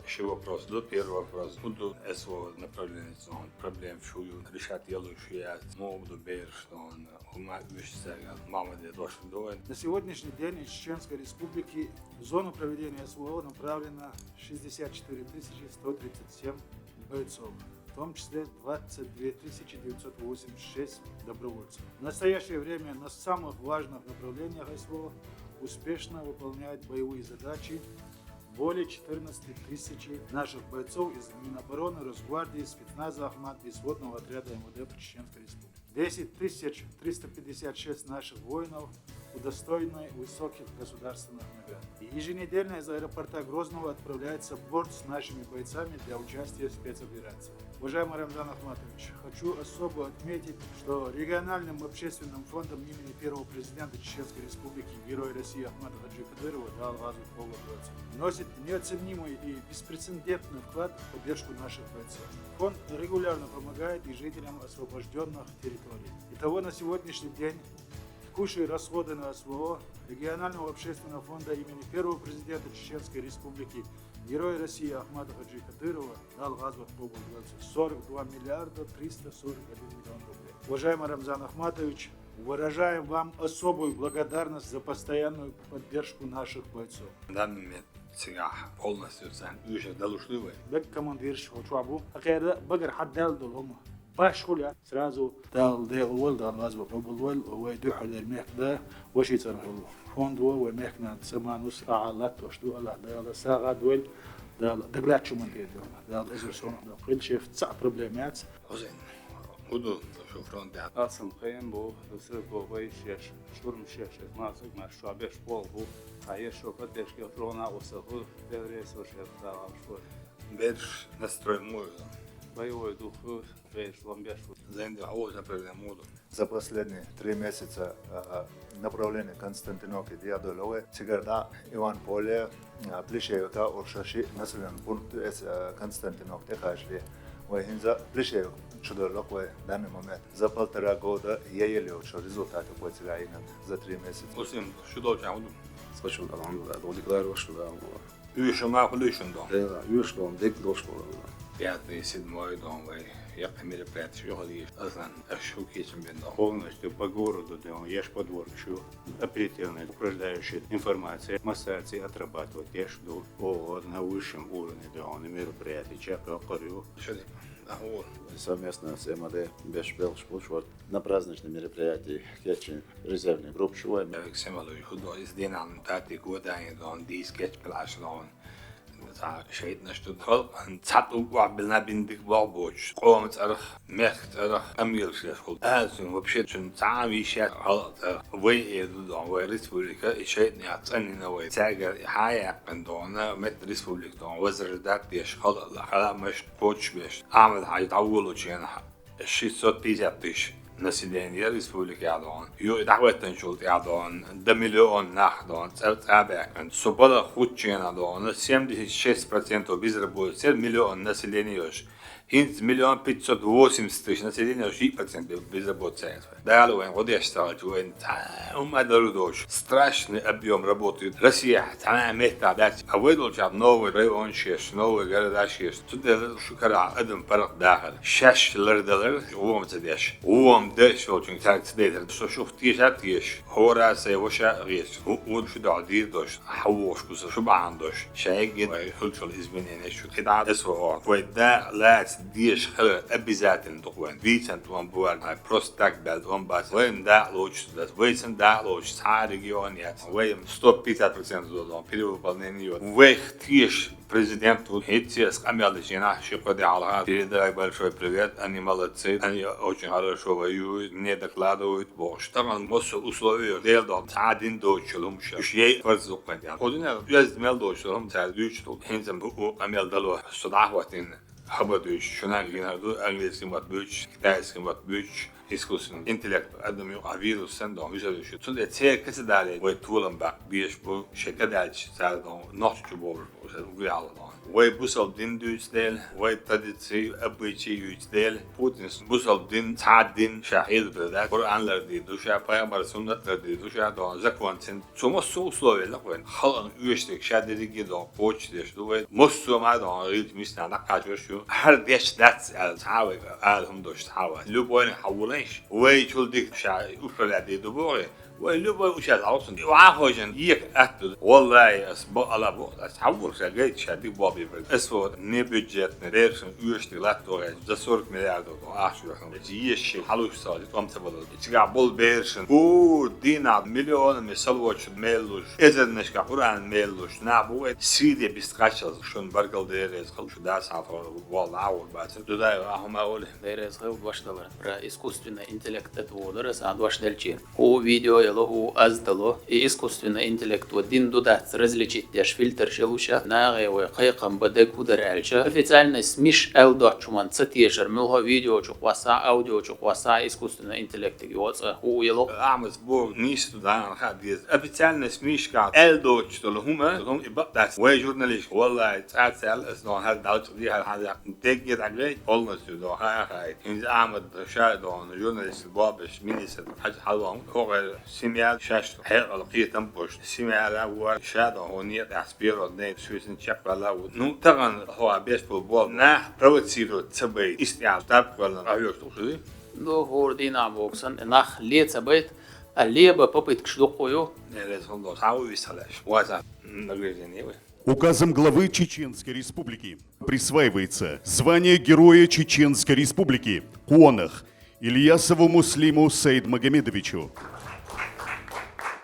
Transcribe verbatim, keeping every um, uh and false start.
Ши вопрос ду, первый вопрос. ХӀун ду СВО направление, цун проблема шу ю, решать ялуш ю яц, мугӀ ду бераш, цун хӀума уьш цаьрга, Мамаде дош ду. На сегодняшний день из Чеченской Республики в зону проведения СВО направлено шестьдесят четыре тысячи сто тридцать семь бойцов, в том числе двадцать две тысячи девятьсот восемьдесят шесть добровольцев. В настоящее время на самых важных направлениях СВО успешно выполняют боевые задачи более четырнадцати тысячи наших бойцов из Минобороны, Росгвардии, спецназа Ахмат и сводного отряда МВД по Чеченской Республике. Десять тысяч триста пятьдесят шесть наших воинов удостоены высоких государственных наград. И еженедельно из аэропорта Грозного отправляется борт с нашими бойцами для участия в спецоперации. Уважаемый Рамзан Ахматович, хочу особо отметить, что региональным общественным фондом имени первого президента Чеченской Республики, Героя России Ахмата Хаджи Кадырова, Дал Газу Полу носит неоценимый и беспрецедентный вклад в поддержку наших бойцов. Фонд регулярно помогает и жителям освобожденных территорий. Итого на сегодняшний день текущие расходы на СВО регионального общественного фонда имени первого президента Чеченской Республики, Героя России Ахмата Хаджи Кадырова, Дал Газу Полу сорок два миллиарда триста сорок один миллион рублей. Уважаемый Рамзан Ахматович, выражаем вам особую благодарность за постоянную поддержку наших бойцов. Данный момент цигахь полностью царна уьш далуш ду вай. Бек командирш хӀокху чохь бу. Акхера багара хьаддаьлла долу хӀума. Баш хуьлу сразу Дала декъал войла, Дала вазва къобал войла, вай дуьххьалера мехкда, ваши цӀарахь йолу фонд ву, вай мехкнан саманус а латтош ду, Аллах Дала сагӀа дойла, Дала дагалаьттачу ма дийр ду, Дала эзар сонах ду. Хила шеф цхьа проблема яц. Хьусайн, хӀун ду шу фронт тӀехь? Алсам кхайна бу, сразу вай шеш, штурм шеш, масуг мас шо беш пол бу, а еш шо поддержка, шо накъоса бу, Дела реза шер сагӀа шо. Берш настрой муха? Боевой дух, берш ломбеш бу. Зайнда хьо направление муха ду? За последние три месяца, а, направление Константиновки диадоловой, цигара дӀа Иван Поле, а, Плешеевка, Оршаши, населенный пункт эс, а, Константиновка тӀекхачале. Вай хӀинца Плешеевка чу доллуш вай данный момент. За полтора года я еле йолчу результат вай цигахь йина за три месяца. Усим, шу долчахь хӀун ду? Спасибо, алхьамдулиллах, дол декларировать ду, да. Уьш ма хуьлуьйш ду. Э, уьш ду, дерг долуш ду. Пятый, седьмой ду вай яккхий мероприятие ю хилийш. Аслан, аш шу кечам бен ду. Полностью по городу ду, еш подворг шу. Оперативная, упреждающая информация, массаций отрабатывать еш ду. О, на высшем уровне ду, мероприятие чекхъяккхар ю. Шаде, а, о. Совместно с МВД беш белхаш буш варт. На праздничном мероприятии кечйина резервный группа ю вайн. Век семалуй хӀу ду, иза дийнахь тати годаний ду, дийс кечбелаш ду. Цхьа шайтӀанаш ду, халкъан цхьа тӀулг охьабелла бина дика боху боцуш. Къоман цӀарах, мехкан цӀарах къамелаш деш хуьлу. Аса вообще цуьнан цхьа а вийши яц халкъан цӀарах. Вай эр ду ду, вай республика и шайтӀанех цӀанйина вай. Цаьргара хьан яьккхина ду, метта республика ду, возрождать деш, халкъан халамаш кхочушбеш. Ахьмад-Хьаьжа дӀаволучу хенахь шестьсот пятьдесят тысяч население республикехь ду. Юй дӀахӀоьттинчул тӀаьхьа ду, до миллион нах ду, цӀа-, цӀа а баьккхина. Со балха хуьттучу хенахь ду, семьдесят шесть процентов безработица, миллион население йолуш. ХӀинца миллион пятьсот восемьдесят тысяч население йолуш, шиъ процент бе-, безработица яц вайн. Дала вайн гӀо деш ца хилча, вайн цхьа а хӀума а далур доцуш. Страшный объем работы. Россияхь цхьана а меттахь дац. А вай долчохь новый районаш еш, новый городаш еш. Цундела шу карахь адам паргӀатдахар. Шаьш лардалар вон ца деш. Вон деш волчуьнга цаьрга ца дайтар. Со шух теша а теша. ХӀора а сайн ваша а гӀерташ. ХӀу-, хӀун шу дуьхьал дийр долуш. Хьан вогӀуш кху со шу бахьана долуш. Шайга вай хуьлучул изменение шу. КхидӀа а аса ваха. Вай дакъа лаца дезаш хилар обязательно ду-кх вайн. Дийцан тӀом бу вайн. Просто так баьлла тӀом бац. Вайна дакъа лоцуш дац. Вайцан дакъа лоцуш цхьа а регион яц. Вай сто пятьдесят процентов ду-кх перевыполнение йо. Вайх теша Президент ву, хӀинцца ас къамел дечу дийнахь ши-кхо де хьалха: «Передавай большой привет, они молодцы, они очень хорошо воюют, мне докладывают», — бохуш. Тахана массо а условия йо, Делан дуьхьа цхьа а дина доцуш йолу хӀумаш. Уьш яйа фарз ду-кх вайн тӀехь. Кху дуьненахь оьзда мел доцуш йолу хӀума цара дуьйцуш долу. ХӀинца бу къамел дало, со дӀа а хӀоттийна, хабар дуьйцуш, шуна гинар ду, английский мотт буьйцуш, китайский мотт буьйцуш. Искусственный интеллект адам юкъа вирус санна дон вижариш. Цунда церкаца дале вай толам бакъ беш бу шека дальчи цара дон нохчу бовр угряла дон. Вай бусал дин дуйцдел, вай традиции, обычаи юйцдел. Путин бусал дин, ца дин, ша хилбрда, Коран лар ди душа, пайгамбар суннат лар ди душа, дон закон цин. Цу массо условия лакъвен. Халан уьштег ша дерриге дон почтеш ду вай. Массо ма дон гилт мисна накъачуш ю. Хар деш дац ал цавай, ал хум дош цава. Любой хавулеш. Вай чул дик ша управлять ди ду боги. Вай любой участок алсын. Ва хожан ек атду. Валлай ас бо ала бо. Ас хавур ша гайт ша дик бо би. Ас вот не бюджетный, бершин уьштег латт догай. За сорок миллиардов дон ахш юхун. Еши халуш сали, том цабалал. Чига бол бершин. Гур дина миллионами салвоч меллуш. Эзернешка Коран меллуш. На бу Сирия бистгачал. Шун баргал дерез хал шу да сафар вал аур бацин. Дудай ахма оли. Дерез хал башталар. Про искусственный интеллект это водорос, а дваш дальчи. Ху видео яло, ху аз дало. И искусственный интеллект вот дин дудац различить деш фильтр шелуша. Нагай вай кайкам баде кудар альча. Официальный смеш эл дочуман цатешер мюлха видео чук васа, аудио чук васа, искусственный интеллект ги воца. Ху яло. Амас бо ниш дан ха диз. Официальный смешка эл доч то хума, хум и бакдас. Вай журналист, валлай, цацал, ас дон хал далч ди хал хал. Дегге дагай полностью дон ха хай. Инз Ахмад ша дон журналист бабеш министр хаж халван. Хогай семья шаш хел китам бош. Семья ла ва ша дон хо нет аспирот не шуйсин чек вала. Ну таган хо беш бо бо. На провоцировать цабай истял тап вала. А ёш тухуди. Ну хор дина боксан нах ле цабайт. А леба попыткаш дукъу ю. Не лез хол дон. Сау висалаш. Ваза. Нагрежение вы. Указом главы Чеченской Республики присваивается звание Героя Чеченской Республики Конах Ильясову Муслиму Саидмагомедовичу.